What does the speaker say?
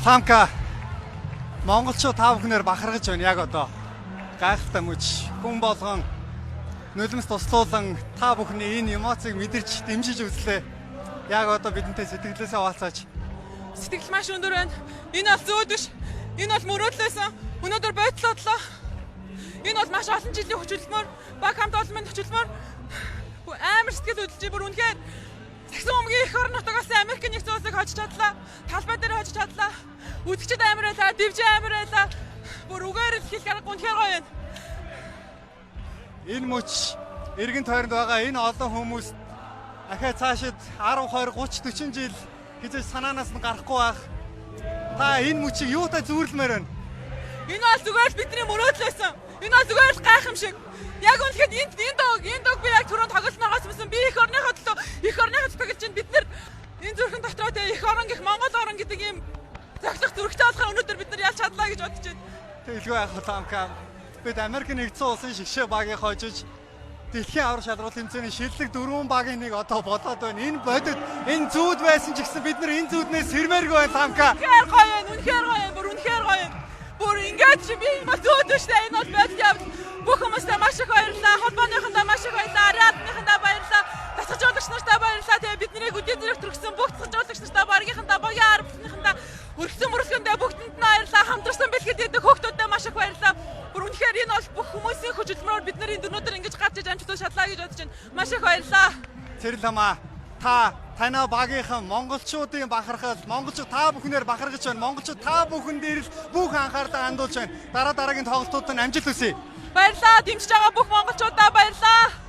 Ламка, монголчууд та бүхнээр бахархаж байна яг одоо. Гайхалтай мөч, хүн болгон нулимс туслуулан та бүхний энэ эмоцийг мэдэрч дэмжиж үзлээ. Яг одоо бидэнтэй сэтгэлээсээ хаваалцаач. Сэтгэл маш өндөр байна. Энэ бол зүүд биш. Энэ бол мөрөөдлөөсөн. Өнөөдөр бодолцоодлоо. Энэ бол маш олон жилийн хүч хөдөлмөр, баг хамт олон хүч хөдөлмөр, амар сэтгэл хөдлөж, бүр үнэхээр сагсан өмгийн эх орон нутаг болсон Америк нэгдсэн улсыг хожиж чадлаа. Талбай дээр хожиж чадлаа. Үзэгчид амар байлаа, дивжин амар байлаа. Бүр үгээр л хэлэх аргагүй, үнэхээр гоё байна. Энэ мөч, эргэн тойронд байгаа энэ олон хүмүүс ахаа цаашид 10 20 30 40 жил хэзээ ч санаанаас нь гарахгүй байх. Та энэ мөчийг юутай зүйрлэмээр байна? Энэ бол зүгээр л бидний мөрөөдөл байсан. Энэ бол зүгээр л гайхамшиг. Яг үнэхээр энэ дог би яг түрүүн тоглолтноогоос юмсан, би эх орныхоо төлөө тоглож чинь. Бид нар энэ зүрхэн дотроо тэ эх орон гэх, Монгол орон гэдэг ийм зохилох зүрхтэй болохоор өнөөдөр бид нар ялж чадлаа гэж бодож байна. Тэгэлгүй яах вэ, Ламка. Бид Америк нэгдсэн улсын шигшээ багийг хожиж, дэлхийн аварга шалралт тэмцээний шилдэг дөрвөн багийн нэг одоо болоод байна. Энэ бодит, энэ зүүд байсан ч гэсэн бид нар энэ зүүднээс сэрмээргүй байна, Ламка. Үнэхээр гоё байна. Үнэхээр гоё байна. Бүр үнэхээр гоё байна. Бүр ингээд чи би юм зүүд биш дээ. Энэ бол бодит явдал. Бүх хүмүүстээ маш их баярлалаа. Холбооныхондоо маш их баярлалаа. Ариадныхандаа баярлалаа. Дасгалжуулагч нартаа баярлалаа. Тэгээ биднийг үдийн зэрэг төрсөн бүх дасгалжуулагч нартаа, багийнхандаа, багийн арбитныхандаа, өргөсөн мөрөсгөндөө бүгдэнд нь баярлалаа. Хамтарсан бэлгэд идэх хүүхдүүдэд маш их баярлалаа. Бүр үнэхээр энэ бол бүх хүмүүсийн хүч хөдөлмөрөөр бид нар энэ өнөөдөр ингэж гарч иж амжилттай шатлаа гэж бодож байна. Маш их баярлалаа. Цэрэл хамаа, та танаа багийнхан, монголчуудын бахархал, монголчууд та бүхнээр бахархаж байна. Монголчууд та бүхэн дээр л бүх анхаарлаа хандуулж байна. Дараа дараагийн тоглолтууд нь амжилт хүсье. Баярлалаа. Дэмжиж байгаа бүх монголчуудаа баярлалаа.